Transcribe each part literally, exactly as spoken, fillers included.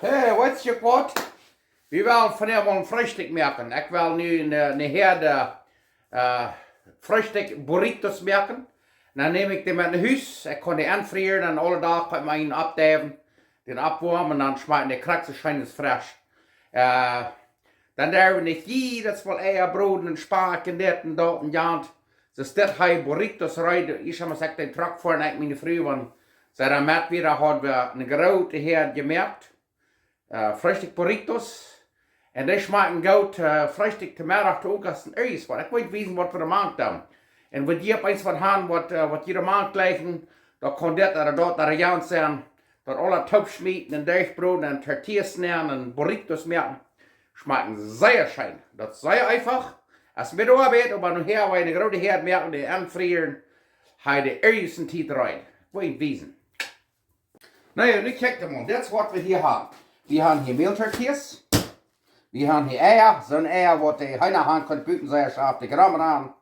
Hey, weetst du waut? Wie wellen vondoag mol een Freestikj moaken. Ekj well nu een, een Häad, äh, Freestikj Burritos moaken. Dan näm ekj dee met no Hus. Ekj kaun dee enfrieren un aule Dach kaun ekj mie een oppdeiwen, dän oppwoamen un dan schmakjen dee krakjt soo scheen aus fresch. Äh, dan derw wie nich jiedet Mol Eia broden un Spakj un dit un daut un jant. Soo es dit hia Burritos reed. Ekj saj mau, ekj dän Truck foaren, ekj, miene Fru, wan see dan met wia, haud wie een grooten Häad jemoakt. Äh, Freestikj Burritos. Un dee schmakjen goot, äh, Freestikj, to Meddach, to Owent un Owes. Waut ekj well wiesen, waut wie doa moaken dan. Un wan jie opp eens waut haben, waut, äh, waut jie doa moaken jlikjen, daut kaun dit ooda daut ooda jant sennen. Daut aula toop schmieten un derchbroden un Tortillas nämen un Burritos moaken. Schmakjen sea scheen. Daut es sea eefach. Es een bät Oabeit, oba nohäa, wan wie een grooten Häad moaken, dee enfrieren, hab wie de ieeschte Tiet reed. Ekj well wiesen. Na jo, nu kjikj mol, dit es waut wie hia haben. Wie haben hia Mäl-Tortillas. Wie haben hia Eia, soone Eia, waut de Heena haben kunnen buten, sea scheen de Gramm aun.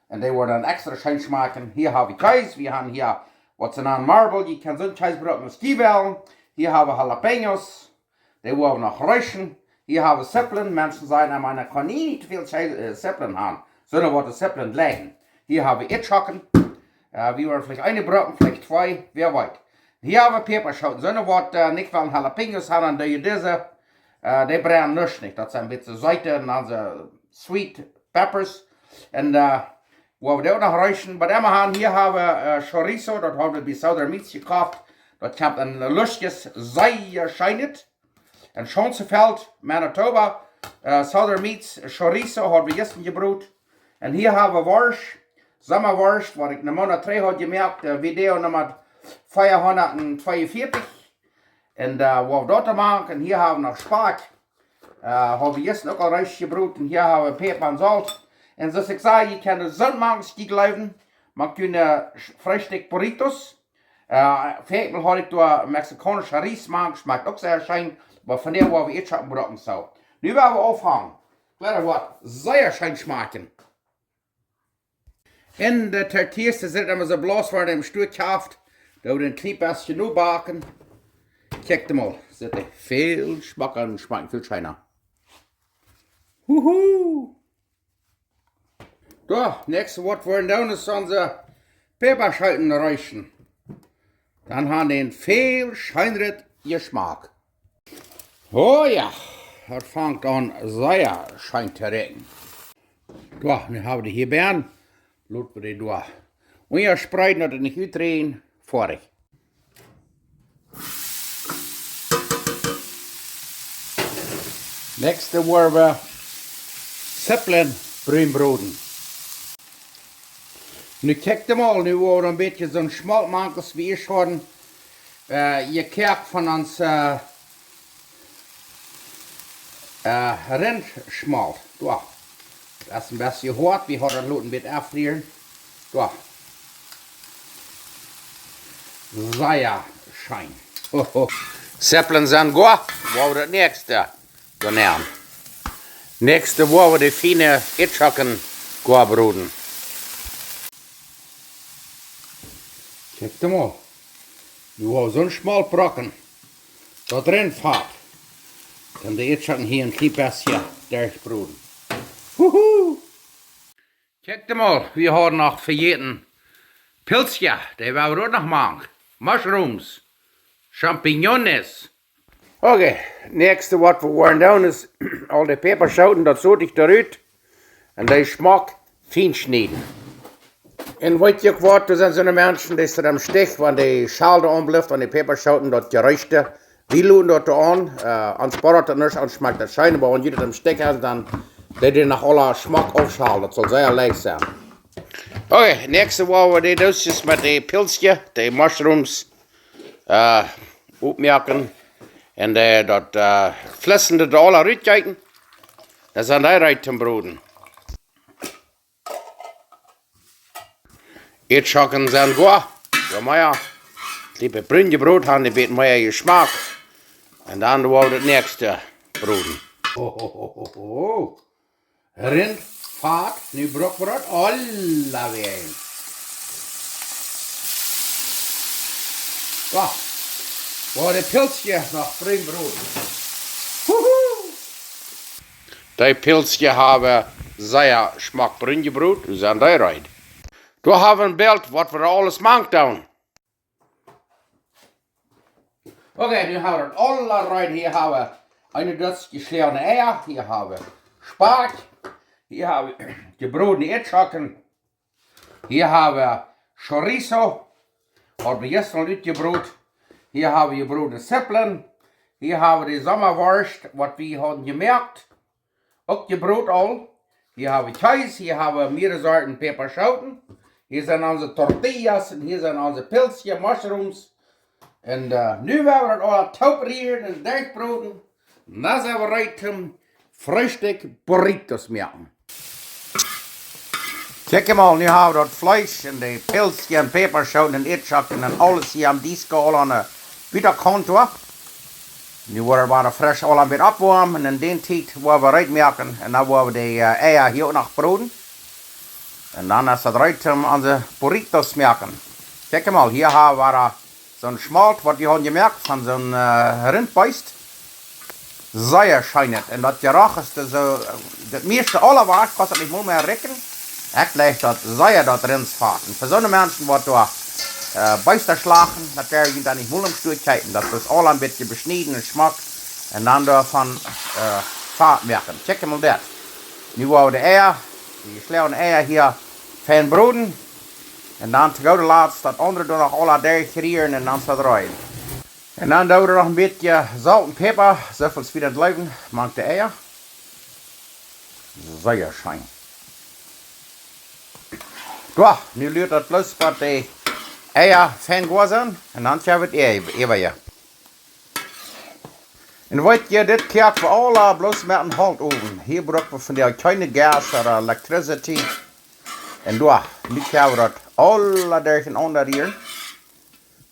Un dee woaren dan extra scheen schmakjen. Hia hab wie Kjees, wie haben hia, waut see nanen Marble, jie kjennen soon Kjees brucken aus jie wellen. Hia hab wie Jalapeños, dee woa wie noch reeschen. Hia hab wie Sipplen, Menschen sajen, na, maun kaun nie to väl Kjee-, äh, Sipplen haben. Soone, waut de Sipplen jlikjen. Hia hab wie Idschocken. Äh, wie woaren veleicht eene brucken, veleicht twee, wäa weet. Hia hab wie Päpaschooten. Soone, waut, äh, nich wellen Jalapeños haben, dan doo jie dise, äh, dee brennen nuscht nich. Daut sent een bät seete, un dan soo sweet peppers. Un, äh, woa wie dee uk noch reeschen. Waut emma haben, hia hab wie, äh, Chorizo, daut hab wie bie Southern Meats jekoft. Daut kjemt een luschtjet, sea scheenet. En Schaunzenfeld, Manitoba, äh, Southern Meats, Chorizo, haud wie jistren jebrot. Un hia hab wie Worscht, Sommaworscht, waut ekj een Moonat trigj haud jemoakt, äh, Video Numma veahundatzweiunvieetich. Un, äh, woa wie daut moaken. Un hia hab wie noch Spakj. Äh, haud wie jistren uk aul reesch jebrot. Un hia hab wie Päpa un Solt. Un soo aus ekj säd, jie kjennen soont moaken aus jie jleewen. Moakt june, äh, Freestikj Burritos. Äh, väl Mol haud ekj doa mexikaunsche Ries moakt, schmakjt uk sea scheen. Oba vondoag woa wie Idschocken brucken, soo. Nu woa wie aunfangen. Kjlea, woat sea scheen schmakjen. Un de Tortillas, dee sent emma soo bloos, wan eena dee em Stua kjeeft. Doo wie een kjlien bät no backen. Kjikj mol, sitt dee väl schmocka un schmakjen väl scheena. Huhu! Soo, näakjste waut wie woaren doonen es onse Päpaschooten reeschen. Dan haben dee een väl scheenret Jeschmak. Oh jo, daut fangt aun sea scheen to rikjen. Soo, nu hab wie dee hia bie. Lot wie dee doa unja spreeden, daut et nich utdrieejen. Foadich. Näakjste woa wie Sipplen brun broden. Nu kjikj mol, nu woa wie een bät soon Schmolt moaken, aus wie ieescht hauden, äh, jekoakt von ons, äh, äh, Rintschmolt. Soo. Daut es een bät hoat, wie hauden daut loten een bät auffrieren. Soo. Sea scheen. Sipplen sent goa, woa wie daut näakjste doa nämen. Näakjste woa wie de fiene Idschocken goa broden. Kjikj mol. Nu woa wie soon Schmolt brucken. Daut Rintfat. Dan de Idschocken hia een kjlien bät derchbroden. Huhu! Kjikj mol, wie hauden noch vejäten Pilzjes, dee woa wie uk noch moaken. Mushrooms, Champiñones. Okay, näakjste waut wie woaren doonen es aul de Päpaschooten, daut sot ekj doarut. Un dee schmock fien schnieden. Un weet jie uk waut, doa sent soone Menschen, dee sent aum Stich, wan de Schal doa aunblift, wan de Päpaschooten, daut Jereechte, wie loten daut doa aun, äh, ons bodat daut nich, ons schmakjt daut scheen, oba wan jie daut aum Stich haben, dan deit dee noch aula schmock aufschalen, daut saul sea leicht sennen. Okay, näakjste woa wie de Doosjes met de Pilzjes, de Mushrooms, äh, opmoaken. Un, äh, daut, äh, Flissende doa aula rutkjikjen. Dan sent dee reed toom broden. Idschocken sent goa. Soo, mau jo. Kjlien bät brun jebroden, haben een bät mea Jeschmak. Un dan woa wie daut näakjste broden. Ho, ho, ho, ho, ho. Rintfat, nu bruck wie daut aulawäajen. Soo. Woa de Pilzkjes noch brun broden. Huhu! De Pilzkjes haben sea schmock brun jebroden, nu sent dee reed. Doa haben wie een Bilt, waut wie aules mank doonen. Okay, nu haben wie daut aula reed. Hia haben wie eene Dutz jeschlagene Eia, hia haben wie Spakj, hia haben wie jebrodne Ätschocken, hia haben wie Chorizo, waut wie jistren utjebroden. Hia haben wie jebrodne Zippeln. Hia haben wie de Sommaworscht, waut wie hauden jemoakt, uk jebroden aul. Hia haben wie Kjees, hia haben wie mearere Sorten Päpaschooten. Hia sent onse Tortillas un hia sent onse Pilzkjes, Mushrooms. Un, äh, nu woa wie daut aula toop rieren un derchbroden. Un dan sent wie reed toom Freestikj Burritos moaken. Kjikj mol, nu haben wie daut Fleesch un de Pilzkjes un Päpaschooten un Ätschocken un aules hia aum Disk aul aun de Butakaunt. Nu woa wie daut fresch aula een bät oppwoamen un en dee Tiet woa wie reed moaken un dan woa wie de, äh, Eia hia uk noch broden. Un dan es daut reed toom onse Burritos moaken. Kjikj mol, hia haben wie, äh, soon Schmolt, waut wie hauden jemoakt von soon, äh, Rintbeest. Sea scheen. Un daut Jeroch es soo, äh, daut mieeschte aula wajch, kaust daut nich mol mea rikjen. Ekj leew daut sea, daut Rintsfat. Un fa soone Menschen, waut doa, äh, Beesta schlachten, daut woat junt dan nich mol em Stua kjeepen. Daut es aula een bät beschnieden un schmock. Un dan doavon, äh, Fat moaken. Kjikj mol daut. Nu woa wie de Eia, de jeschlagene Eia hia fein broden. Un dan to goode latst daut aundre doa noch aula derchrieren un dan es daut reed. Un dan doo wie noch een bät Solt un Päpa, soo väl aus wie daut leewen, mank de Eia. Sea scheen. Doa, nu luat daut bloos, waut de Eia fein goa sent. Un dan kjenn wie daut Ei äwa hia. Un weet jie, dit koak wie aula bloos met een Holtowen. Hia bruck wie vondoag kjeene Gas ooda Electricity. Un doa, nu kjenn wie daut aula derchenaunda rieren.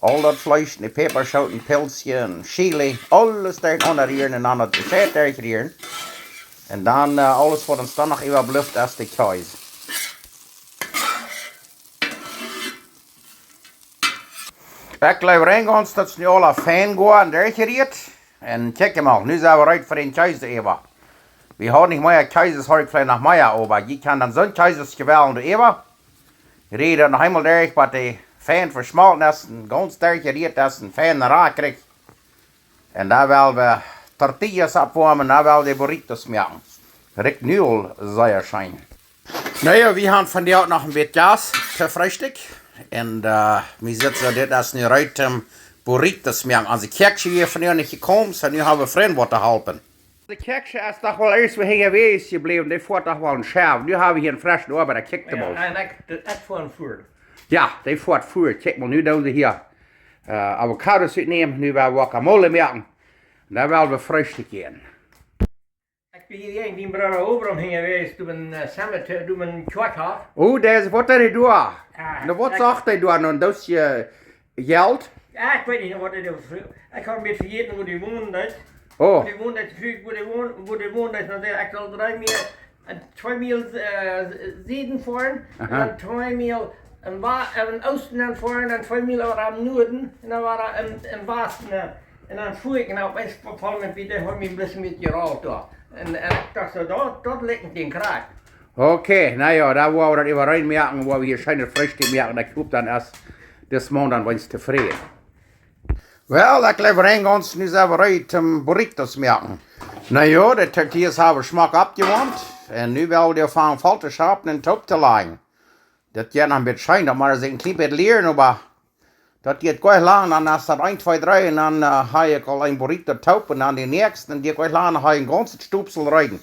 Aul daut Fleesch, de Päpaschooten, Pilzkjes, Chili, aules derchenaunda rieren un dan daut Jescheit derchrieren. Un dan, äh, aules, waut ons dan noch äwablift, es de Kjees. Ekj jleew rein gaunz, daut es nu aula fein goa un derchjerieet. Un kjikj mol, nu sent wie reed fa dän Kjees äwa. Wie haben nich mea Kjees, haud ekj veleicht noch mea, oba jie kjennen dan soon Kjees jewellen äwa. Rie daut noch eemol derch, waut dee fein veschmolten es un gaunz derchjerieet es un fein rakjrich. Un dan woa wie Tortillas oppwoamen, dan woa wie de Burritos moaken. Rikjt nu aul sea scheen. Na jo, wie haben vondoag noch een bät Gas fa Freestikj. Un, äh, wie sitten soo, dit es nu reed toom Burritos moaken. Onse Kjäakjsche wia vondoag nich jekomen, soo nu haben wie Frind waut to halpen. De Kjäakjsche es doch woll ieescht wada hinjawäajes jebläwen, dee foat doch woll een Schäf. Nu haben wie hia een freschen Oabeida, kjikj mol. Jo, un ekj, ekj foa fuat. Jo, dee foat fuat. Kjikj mol, nu doo wie hia, äh, Avocados utnämen, nu woa wie Guacamole moaken. Un dan woa wie Freestikj äten. Ekj sie hia biem Brooda Abraham hinjawäajes, doa bie, äh, Cemetery, doa bie Kjoakj. Oh, dee es, waut deed hee doa? Ah, nu, waut ekj sach hee doa? Nu, daut es je Jelt? Jo, ekj weet nich, waut hee doa fa-, ekj hab mie vejäten, wua dee wonen deed. Oh. Wua dee wonen deed, wua dee wonen, wua dee wonen deed, dan säd hee, ekj saul dree Miel, äh, twee Miel, äh, Sieden foaren, un aha, dan twee Miel em Wa-, äh, em Oosten dan foaren, dan twee Miel wada em Nuaden, un dan wada em, em Wasten, äh, un dan fua ekj, nu, weetst, waut foll mie bie, dee haud mie een bät jerolt doa. Un, un ekj docht soo, daut, daut likjt nich krakjt. Okay, na jo, dan woa wie daut äwa rein moaken, woa wie hia scheenet Freestikj moaken. Ekj hop dan es dis Maun dan weens tofräd. Well, ekj jleew rein gaunz, nu sent wie reed toom Burritos moaken. Na jo, de Tortillas haben wie schmock oppjewoamt. Un nu woa wie dee aunfangen voll to schapen un toop to lajen. Daut jeit noch een bät scheen, daut mott sikj een kjlien bät lieren, oba daut jeit goanich lang, dan es daut eent, twee, dree, un dan, äh, hab ekj aul een Burrito toop, un dan dän näakjsten, un dee jeit goanich lang, dan hab ekj een gaunzet Stopsel reed.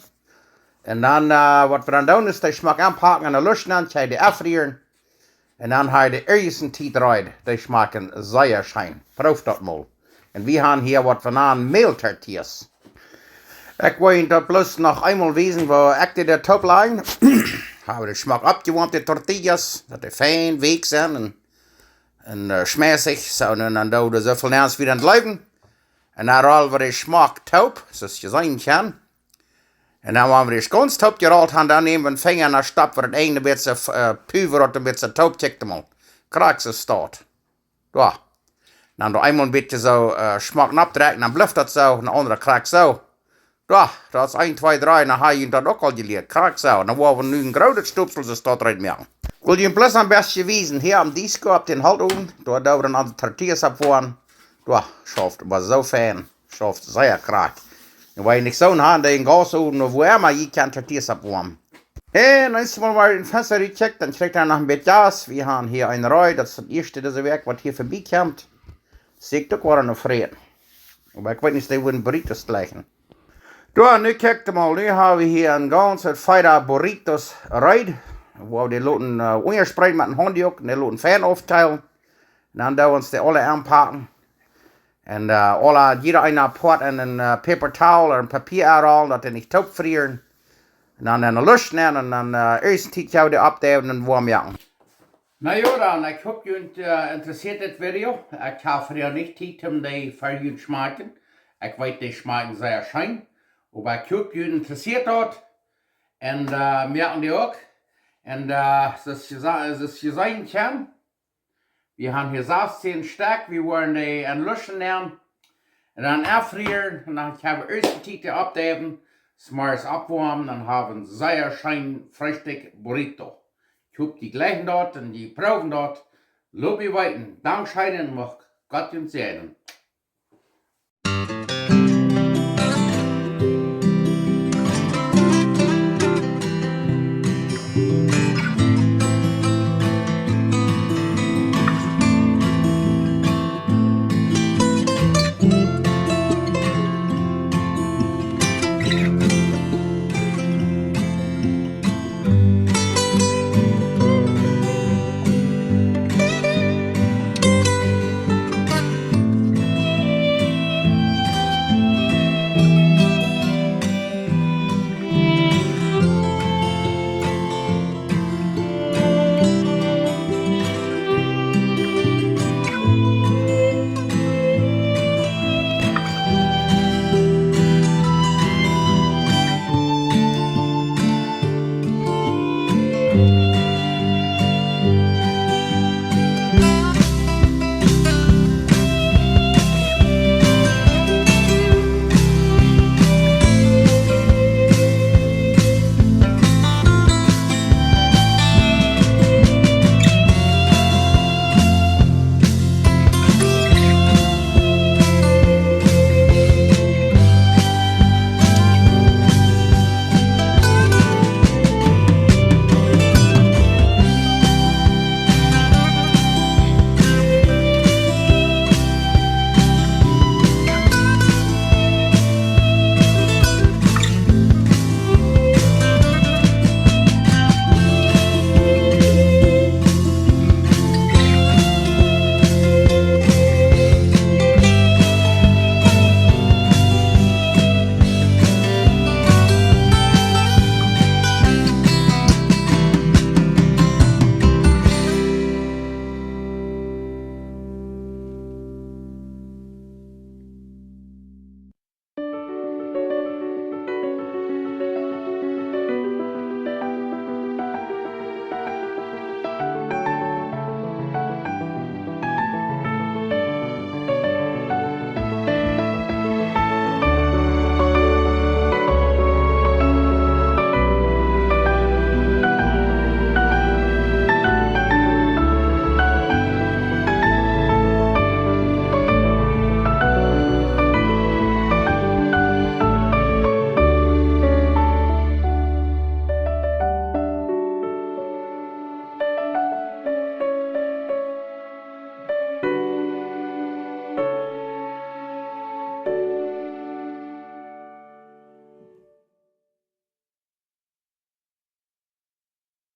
Un dan, äh, waut wie dan doonen, es dee schmock aunpaken un dan luschen, dan kjenn jie dee aufrieren. Un dan hab jie dee irjent eene Tiet reed. Dee schmakjen sea scheen. Proowt daut mol. Un wie haben hia waut wie nanen Mehltortillas. Ekj well junt daut bloos noch eemol wiesen, woo ekj dee doa toop laj. Hab dee schmock oppjewoamt, de Tortillas, daut dee fein weekj sent un, un, äh, schmässich. Soo, un dan doo wie soo väl nenn aus wie dan leewen. Un dan roll wie dee schmock toop, soo aus jie seenen kjennen. Un dan, wan wie dee gaunz toop jerollt haben, dan näm wie een Finja un dan stop wie daut eene bät, äh, Puwa, daut een bät toop, kjikj mol. Krakjt soo steit. Jo. Dan doa eemol een bät soo, äh, schmock oppdrekjen, dan blift daut soo, een aundra krakjt soo. Jo, daut es eent, twee, dree, dan ha jie daut uk aul jelieet, krakjt soo. Dan woa wie nu een grootet Stopsel, soo daut reed moaken. Ekj well junt bloos een bät wiesen, hia aum Disk opp dän Holtowen, doa doo wie dan onse Tortillas oppwoamen. Jo, schauft oba soo fein, schauft sea krakjt. Un wan jie nich soon han, dee een Gausowen ooda wua emma, jie kjennen Tortillas oppwoamen. Un eenjemol wan jie ut daut Fensta rut kjikjen, dan kjricht jie noch een bät Gas. Wie han hia een Ree, daut es daut ieeschte dise Wäakj, waut hia vebie kjemt. Sieekj uk waut aun de Fräd. Oba ekj weet nich, dee wudden Burritos jlikjen. Jo, nu kjikjt mol, nu ha wie hia een gaunzet Fäda Burritos reed, wua wie dee loten, äh, unjaspreeden met een Haunddook un dee loten fein aufkjeelen. Un dan doo wie ons dee aule aunpacken. Un, äh, aule, jieda eena poat en een, äh, paper towel ooda een Papia aunrollen, daut dee nich toopfrieren. Un dan en de Lusch nämen un dan, äh, ieescht Tiet kjenn wie dee oppdeiwen un woam moaken. Na jo, dan, ekj hop, junt, äh, interessieet dit Video. Ekj ha vondoag nich Tiet om dee fa junt schmakjen. Ekj weet, dee schmakjen sea scheen. Oba ekj hop, junt interessieet daut. Un, äh, moaken dee uk. Un, äh, soo aus jie sa-, soo aus jie seenen kjennen, wie han hia sastieen Stekj, wie woaren dee en Lusch nämen. Un dan aunfrieren, un dan kjenn wie ieescht Tiet dee oppdeiwen, zemorjes oppwoamen, dan ha wie een sea scheen Freestikj Burrito. Ekj hop, jie jlikjen daut un jie proowen daut. Lot mie weeten. Dankscheen un mucht Gott junt säajnen.